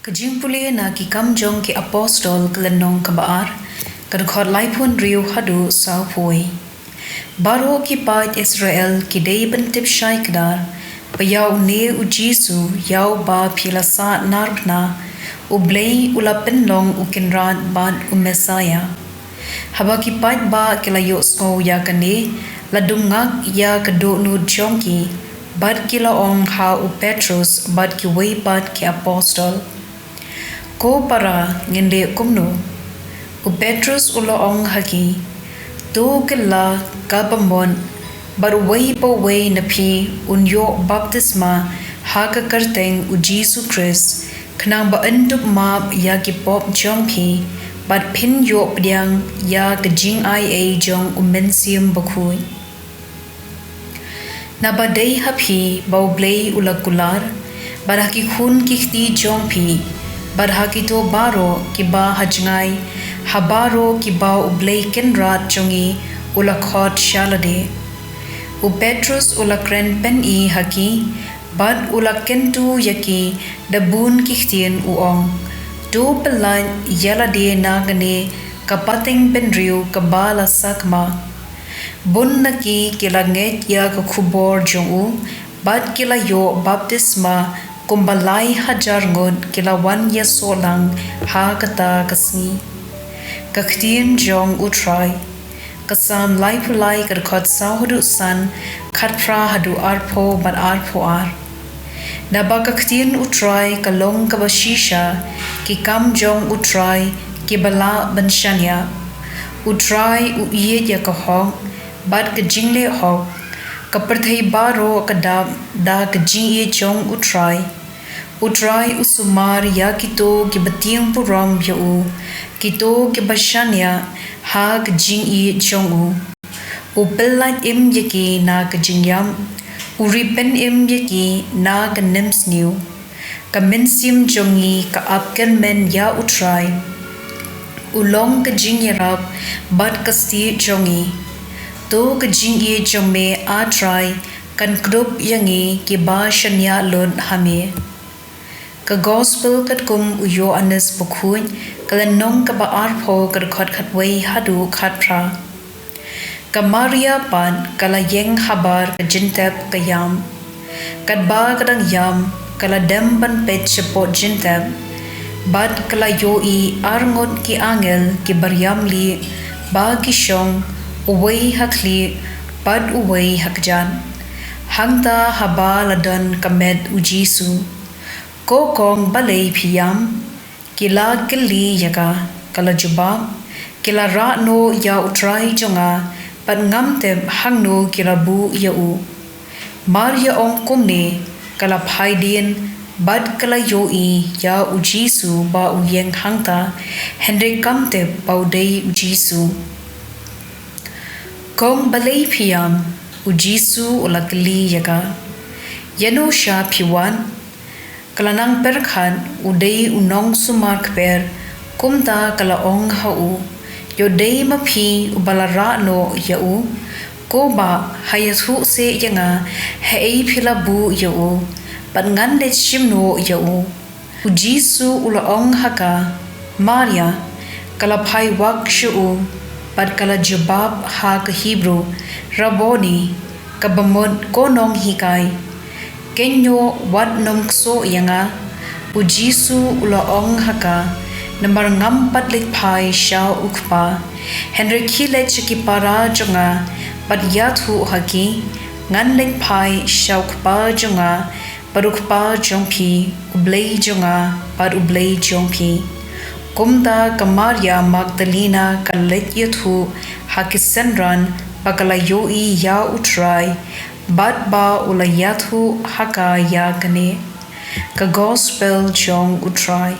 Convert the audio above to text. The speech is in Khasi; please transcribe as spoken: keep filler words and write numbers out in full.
Ka jingpule na Ki Kam Jong ki Apostol, ka lynnong kaba ar, ka dkhot laiphew hynriew haduh sawphew wei. Baroh ki paid Israel ki dei ban tip shai kdar ba ïa une u Jisu, ïa uba phi la sah narphna, U Blei u la pynlong u Kynrad bad u Messaïah. Haba ki paidbah ki la ïohsngew ïa kane, la dum ngak ïa ka dohnud jong ki, bad ki la ong ha u Petrus bad kiwei pat ki apostol, "Ko para, ngin leh kumno?" U Petrus u la ong ha ki, "To kylla kaba mut, bad uwei pa uwei na phi un ïoh baptisma ha ka kyrteng U Jisu Khrist, khnang ba yn dup map ïa ki pop jong phi, bad phin ïoh pdiang ïa ka jingai ei jong U Mynsiem Bakhuid. Naba dei ha phi ba U Blei u la kular, bad ha ki khun ki kti jong phi, bad ha kito baroh kiba ha jngai, ha baroh kiba U Blei Kynrad jong ngi u la khot sha lade." U Petrus u la kren pyni ha ki, bad u la kyntu ïa ki da bun ki ktien, u ong, "To pyllait ïa lade na kane ka pateng bynriew kaba la sakma." Bun na ki ki la ngeit ïa ka khubor jong u, bad ki la ïoh baptisma, kumba lai hajar ngut ki la wan ïasoh lang ha kata ka sngi. Ka ktien jong U Trai. Ka Salm laiphew lai, ka dkhot saw haduh san, khatphra haduh arphew bad arphew ar. Naba ka ktien U Trai ka long kaba shisha, ki kam jong U Trai kiba lah ban shaniah. U Trai u ïeit ïa ka hok bad ka jingleh hok. Ka pyrthei baroh ka dap da ka jingïeit jong U Trai. U Trai u sumar ïa kito kiba tieng burom ïa u, kito kiba shaniah ha ka jingïeit jong u. U pyllait im ïa ki na ka jingïap, u ri pynim ïa ki na ka nemsniew. Ka mynsiem jong ngi ka ap kyrmen ïa U Trai. U long ka jingïarap bad ka stieh jong ngi. To ka jingïeit jong me, A Trai, kan kdup ïa ngi kiba shaniah lut ha me. Ka Gospel katkum u Ïoannis Bakhuid, ka lynnong kaba arphew, ka dkhot khatwei haduh khatphra. Ka Maria pat ka la ïeng habar ka jingtep ka ïam. Katba ka dang ïam, ka la dem ban peit shapoh jingtep, bad ka la ïohi arngut ki angel kiba ïam lieh, ba ki shong, uwei ha khlieh bad uwei ha kjat, hangta haba la don ka met U Jisu. "Ko kong, balei phi ïam?" ki la kylli ïa ka. Ka la jubab, "Ki la rah noh ïa U Trai jong nga, bad ngam tip hangno ki la buh ïa u." Maria ong kumne, ka la phai dien, bad ka la ïohi ïa U Jisu ba u ïeng hangta, hynrei kam tip ba u dei U Jisu. "Kong, balei phi ïam?" U Jisu u la kylli ïa ka. "Ïano sha phi wad?" Ka la nang pyrkhat u dei u nongsumar kper, kumta ka la ong ha u, "Ïoh dei ma phi uba la rah noh ïa u? Ko bah, ha ïathuh seh ïa nga, haei phi la buh ïa u, bad ngan leit shim noh ïa u." U Jisu u la ong ha ka, "Maria." Ka la phai wak sha u, bad ka la jubab ha ka Hebru, "Rabboni," kaba mut, "Ko nonghikai." "Kynnoh, wat nym ksoh ïa nga," U Jisu u la ong ha ka, "namar ngam pat leit phai sha U Kpa. Hynrei khie leit sha ki para jong nga, bad ïathuh ha ki, ngan leit phai sha U Kpa jong nga bad U Kpa jong phi, U Blei jong nga bad U Blei jong phi." Kumta ka Maria Magdalena ka leit ïathuh ha ki synran ba ka la ïohi ïa U Trai, bad ba u la ïathuh ha ka ïa kane. Ka Gospel jong U Trai.